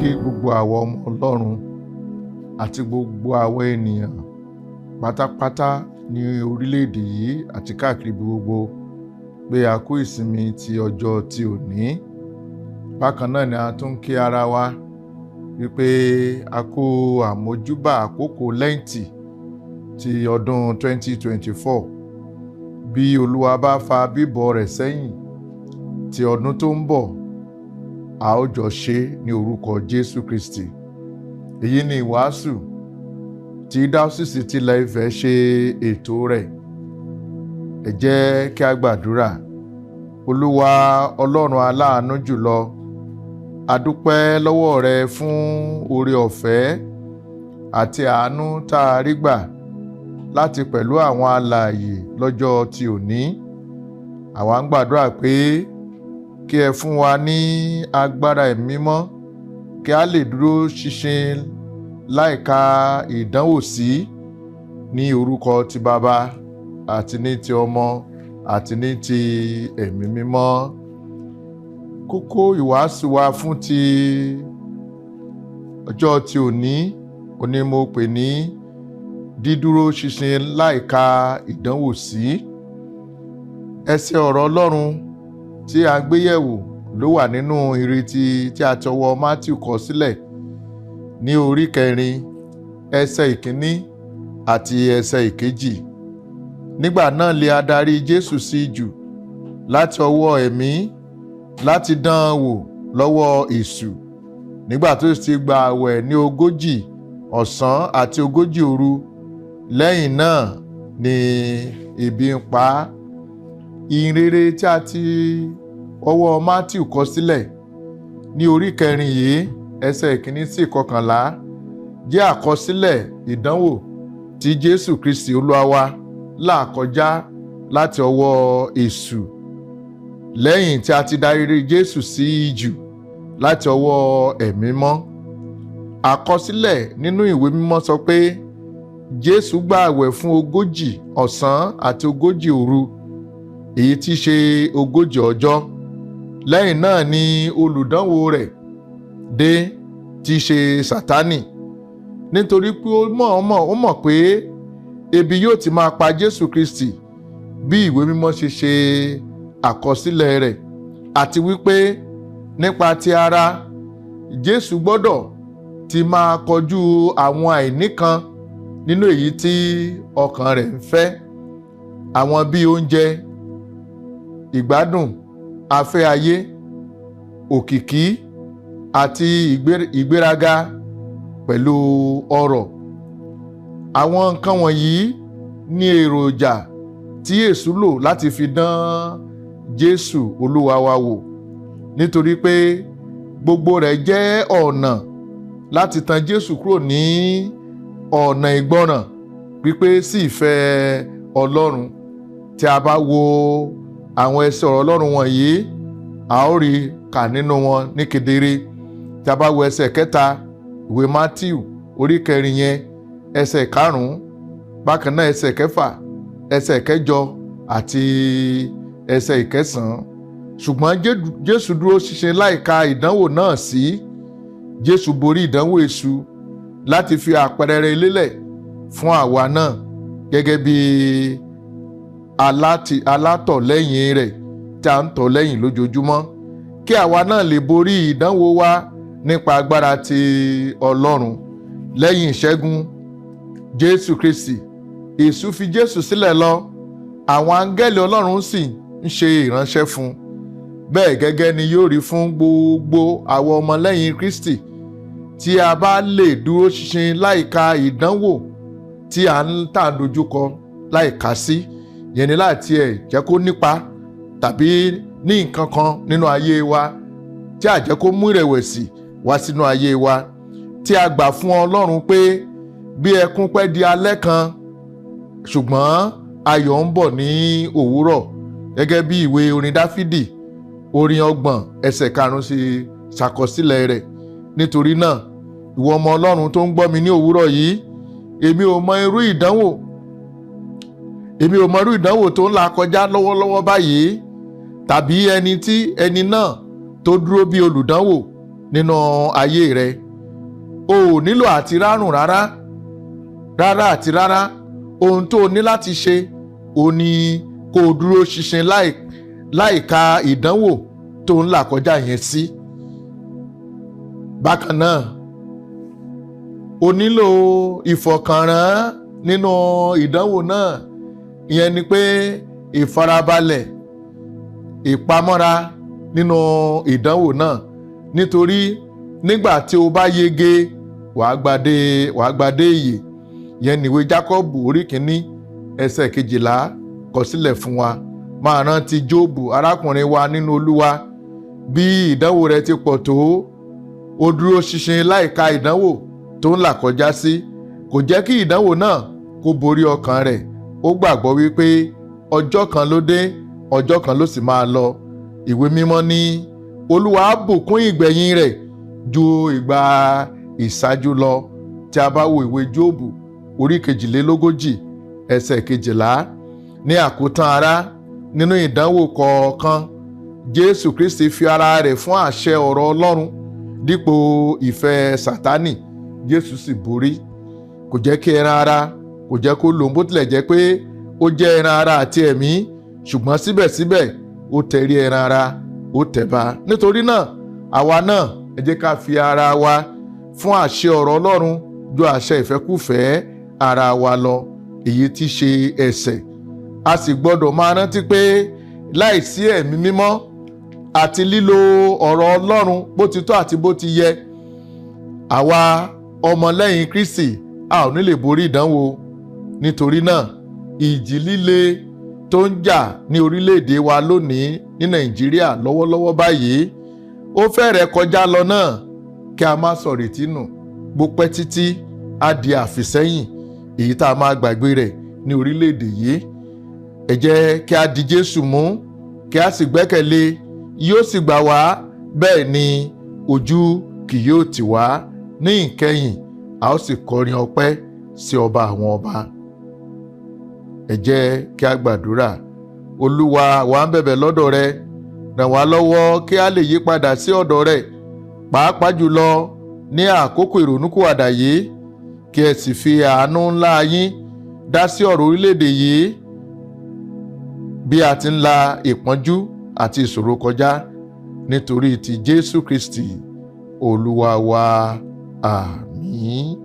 Kí gbogbo àwọn ọmọ Ọlọ́run àti gbogbo àwọn ènìyàn pátápátá ní orílẹ̀-èdè yìí àti káàkiri ibi gbogbo pé a kú ìsinmi ti ọjọ́ ti òní. Bákan náà ni a tún kí ara wa wípé a kú àmójúbà àkókò Lẹ́ǹtì ti ọdún 2024. Bí Olúwa bá fa bíbọ̀ rẹ̀ sẹ́yìn ti ọdún tó ń bọ̀, a ó jọ ṣe ní orúkọ Jésù Kristi. Èyí ni ìwàásù tí Dáúsìsì tilẹ̀ Ifẹ̀ ṣe ètò rẹ̀. Ẹ jẹ́ kí a gbàdúrà. Olúwa Ọlọ́run aláàánú jùlọ, a dúpẹ́ lọ́wọ́ rẹ fún oore ọ̀fẹ́ àti àánú tá a rí gbà láti pẹ̀lú àwọn alààyè lọ́jọ́ ti òní. Àwa ń gbàdúrà pé kí ẹ fún wa ní agbára Ẹ̀mí Mímọ́ kí a lè dúró ṣinṣin láìka ìdánwò sí, ní orúkọ ti Baba àti ní ti Ọmọ àti ní ti Ẹ̀mí Mímọ́. Kókó ìwàásù wa fún ti ọjọ́ ti òní òní mo pè ní dídúró ṣinṣin láìka ìdánwò sí. Ẹsẹ̀ ọ̀rọ̀ Ọlọ́run tí a gbé yẹ̀wò ló wà nínú ìrètí tí a tọwọ́ Matthew kọ sílẹ̀ ní orí 4, ẹsẹ̀ 1 àti ẹsẹ̀ 2. Nígbà náà lè adarí Jésù sí jù láti ọwọ́ Ẹ̀mí láti dán an wò lọ́wọ́ èṣù. Nígbà tó ti gba àwẹ̀ ní 40 ọ̀sán àti 40 òru, lẹ́yìn náà ni ebi ń pa á. Ìhìnrere tí a ti ọwọ́ Matthew kọ sílẹ̀ ní orí 4 yìí, ẹsẹ̀ 1 sí 11, jẹ́ àkọsílẹ̀ ìdánwò tí Jésù Kristi Olúwa wa là kọjá láti ọwọ́ èṣù lẹ́yìn tí a ti darí Jésù sí ijù láti ọwọ́ Ẹ̀mí Mímọ́. Àkọsílẹ̀ nínú ìwé mímọ́ sọ pé Jésù gba àwẹ̀ fún 40 ọ̀sán àti 40 òru, èyí tí í ṣe 40 ọjọ́. Lẹ́yìn náà ni olùdánwò rẹ̀ dé, tí í ṣe Sátánì. Nítorí pé ó mọ̀ pé ebi yóò ti máa pa Jésù Kristi bí ìwé mímọ́ ṣe ṣe àkọsílẹ̀ rẹ̀, àti wípé nípa ti ara Jésù gbọ́dọ̀ ti máa kọjú àwọn àìní kan nínú èyí tí ọkàn rẹ̀ ń fẹ́, àwọn bíi oúnjẹ, ìgbádùn, afẹ́ ayé, òkìkí àti ìgbéraga pẹ̀lú ọrọ̀. Àwọn nǹkan wọ̀nyí ní èròjà tí èṣù lò láti fi dán Jésù Olúwa wa wò, nítorí pé gbogbo rẹ̀ jẹ́ ọ̀nà láti tan Jésù kúrò ní ọ̀nà ìgbọràn pípé sí ìfẹ́ Ọlọ́run. Tí a bá wo àwọn ẹsẹ̀ ọ̀rọ̀ Ọlọ́run wọ̀nyí, a ó rí kà nínú wọn ní kedere. Tí a bá wo ẹsẹ̀ 3 ìwé Matthew orí 4 yẹn, ẹsẹ̀ 5, bákan náà ẹsẹ̀ 6, ẹsẹ̀ 8 àti ẹsẹ̀ 9. Ṣùgbọ́n Jésù dúró ṣinṣin láìka ìdánwò náà sí. Jésù borí ìdánwò èṣù láti fi àpẹẹrẹ rere lélẹ̀ fún àwa náà gẹ́gẹ́ bí alátọ̀lẹ́yìn rẹ̀ tí a ń tọ̀ lẹ́yìn lójoojúmọ́, kí àwa náà lè borí ìdánwò wa nípa agbára ti Ọlọ́run. Lẹ́yìn ìṣẹ́gun Jésù Kristi, èṣù fi Jésù sílẹ̀ lọ, àwọn áńgẹ́lì Ọlọ́run sì ń ṣe ìránṣẹ́ fún un. Bẹ́ẹ̀ gẹ́gẹ́ ni yóò rí fún gbogbo àwọn ọmọlẹ́yìn Kristi tí a bá lè dúró ṣinṣin láìka ìdánwò tí à ń tà dojúkọ láìka sí, yẹn ni láti ẹ̀ jẹ́ kó nípa tàbí ní nǹkan kan nínú ayé wa, tí a jẹ́ kó mú ìrẹ̀wẹ̀sì wá sínú ayé wa, tí a gbà fún Ọlọ́run pé bí ẹkún pẹ́ di alẹ́ kan, ṣùgbọ́n ayọ̀ ń bọ̀ ní òwúrọ̀, gẹ́gẹ́ bí ìwé orin Dáfídì orin 30 ẹsẹ̀ 5 sí ṣàkọsílẹ̀ rẹ̀. Nítorí náà, ìwọ ọmọ Ọlọ́run tó ń gbọ́ mi ní òwúrọ̀ yìí, èmi ò mọ irú ìdánwò tó ń là kọjá lọ́wọ́lọ́wọ́ báyìí, tàbí ẹni tí ẹni náà tó dúró bí olùdánwò. nínú ayé rẹ. O ò nílò àti rárùn rárá rárá àti rárá. Ohun tó o ní láti ṣe o ní kó o dúró ṣinṣin láìka ìdánwò tó ń là kọjá yẹn sí. Bákan náà, o nílò ìfọkànrán nínú ìdánwò náà. Ìyẹn ni pé ìfarabalẹ̀, ìpamọ́ra nínú ìdánwò náà, nítorí nígbà tí o bá yege, wàá gbadé ìyè. Ìyẹn nìwé Jákọ́bù orí 1 ẹsẹ̀ 12 kọ sílẹ̀ fún wa. Máa rántí Jóòbù, arákùnrin wa nínú Olúwa. Bí ìdánwò rẹ̀ ti pọ̀ tó, ó dúró ṣinṣin láìka ìdánwò tó ń là kọjá sí. Kò jẹ́ kí ìdánwò náà kó borí ọkàn rẹ̀. Ó gbàgbọ́ wípé ọjọ́ kan ló dé, ọjọ́ kan ló sì máa lọ. Ìwé Mímọ́ ní Olúwa á bùkún ìgbẹ̀yìn rẹ̀ ju ìgbà ìṣáájú lọ, tí a bá wo ìwé Jóòbù orí 42 ẹsẹ̀ 12. Ní àkótán, ará, nínú ìdánwò kọ̀ọ̀kan, Jésù Kristi fi ara rẹ̀ fún àṣẹ ọ̀rọ̀ Ọlọ́run dípò ìfẹ́ Sátánì. Jésù sì borí. Kò jẹ́ kí ẹran ara, kò jẹ́ kó lòun. Bó tilẹ̀ jẹ́ pé ó jẹ́ ẹran ara àti ẹ̀mí, ṣùgbọ́n síbẹ̀síbẹ̀ ó tẹ̀rí ẹran ara, ó tẹ̀ba. Nítorí náà, àwa náà, ẹ jẹ́ ká fi ara wa fún àṣẹ ọ̀rọ̀ Ọlọ́run ju àṣẹ ìfẹ́kùfẹ́ ara wa lọ, èyí tí ṣe ẹ̀ṣẹ̀. A sì gbọ́dọ̀ máa rántí pé láìsí Ẹ̀mí Mímọ́ àti lílo ọ̀rọ̀ Ọlọ́run bó ti tọ́ àti bó ti yẹ, àwa ọmọlẹ́yìn Kristi, a ò ní lè borí ìdánwò. Nítorí náà, ìjì líle tó ń jà ní orílẹ̀-èdè wa lónìí ní Nàìjíríà lọ́wọ́lọ́wọ́ báyìí, ó fẹ́rẹ̀ kọjá lọ náà. Kí a má sọ̀rètí nù. Bó pẹ́ títí, á di àfìsẹ́yìn, èyí tá a máa gbàgbé rẹ̀ ní orílẹ̀-èdè yìí. Ẹ jẹ́ kí a di Jésù mú, kí a sì gbẹ́kẹ̀lé. Yóò sì gbà wá, bẹ́ẹ̀ ni ojú kì yóò tì wá. Ní ìkẹyìn, a ó sì kọrin ọpẹ́ sí Ọba àwọn ọba. Ẹ jẹ́ kí a gbàdúrà. Olúwa wa, ń bẹ̀bẹ̀ lọ́dọ̀ rẹ, ràn wá lọ́wọ́ kí a lè yí padà sí ọ̀dọ̀ rẹ, pàápàá jùlọ ní àkókò ìrònúpìwàdà yìí, kí ẹ sì fi àánú ńlá yín dá sí ọ̀rọ̀ orílẹ̀-èdè yìí bí a ti ń la ìpọ́njú àti ìṣòro kọjá, nítorí ti Jésù Kristi Olúwa wa. Àmín.